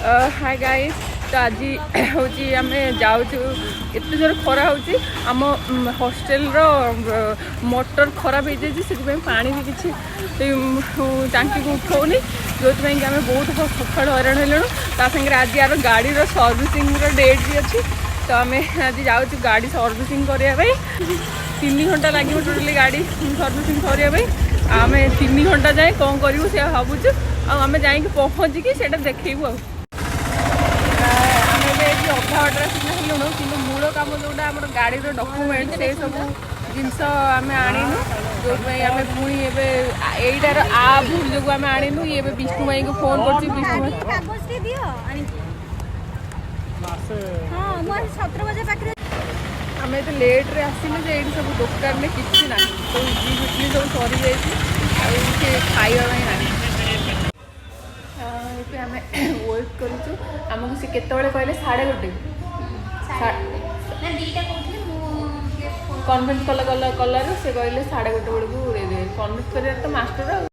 High guys, ତ ଆଜି ହେଉଛି ଆମେ ଯାଉଛୁ। ଏତେ ଜୋର ଖରା ହେଉଛି, ଆମ ହଷ୍ଟେଲର ମଟର ଖରାପ ହେଇଯାଇଛି। ସେଥିପାଇଁ ପାଣି ବି କିଛି ଟାଙ୍କିକୁ ଉଠଉନି, ଯେଉଁଥିପାଇଁ କି ଆମେ ବହୁତ ସକାଳୁ ହଇରାଣ ହେଲୁଣୁ। ତା ସାଙ୍ଗରେ ଆଜି ଆର ଗାଡ଼ିର ସର୍ଭିସିଂର ଡେଟ୍ ବି ଅଛି। ତ ଆମେ ଆଜି ଯାଉଛୁ ଗାଡ଼ି ସର୍ଭିସିଂ କରିବା ପାଇଁ। 3 ଘଣ୍ଟା ଲାଗିବ ଟୋଟାଲି ଗାଡ଼ି ସର୍ଭିସିଂ କରିବା ପାଇଁ। ଆମେ 3 ଘଣ୍ଟା ଯାଏଁ କ'ଣ କରିବୁ ସେୟା ଭାବୁଛୁ। ଆଉ ଆମେ ଯାଇକି ପହଞ୍ଚିକି ସେଇଟା ଦେଖେଇବୁ। ଆଉ ଆମେ ଏବେ ଏଠି ଅଧା ବାଟରେ ଆସିକି ହେଲୁଣୁ, କିନ୍ତୁ ମୂଳ କାମ ଯେଉଁଟା ଆମର ଗାଡ଼ିର ଡକୁମେଣ୍ଟ, ସେ ସବୁ ଜିନିଷ ଆମେ ଆଣିନୁ। ଯେଉଁଥିପାଇଁ ଆମେ ପୁଣି ଏବେ ଏଇଟାର ଭୁଲ ଯୋଗୁଁ ଆମେ ଆଣିନୁ। ଇଏ ଏବେ ବିଷ୍ଣୁ ଭାଇଙ୍କୁ ଫୋନ୍ କରୁଛି। ବିଷ୍ଣୁ ଭାଇ କାଗଜଟେ ଦିଅ ଆଣିକି। ହଁ, ମୁଁ ଆଜି 17 ବଜେ ପାଖରେ। ଆମେ ଏତେ ଲେଟ୍ରେ ଆସିଲୁ ଯେ ଏଇଠି ସବୁ ଦୋକାନରେ କିଛି ନାହିଁ। ସବୁ ଇଡଲି ଫିଟଲି ସବୁ ସରିଯାଇଛି ଆଉ କିଛି ଖାଇବା ପାଇଁ ନାହିଁ। ଏବେ ଆମେ ୱେଟ୍ କରୁଛୁ। ଆମକୁ ସେ କେତେବେଳେ କହିଲେ? 1:30। ନା, 2ଟା କହୁଥିଲି ମୁଁ ଟିକେ। କନଭିନ୍ସ କଲା କଲା କଲାରୁ ସେ କହିଲେ 1:30 ବେଳକୁ ଦେଇଦେବେ। କନଭିନ୍ସ କରିବାରେ ତ ମାଷ୍ଟର ଆଉ।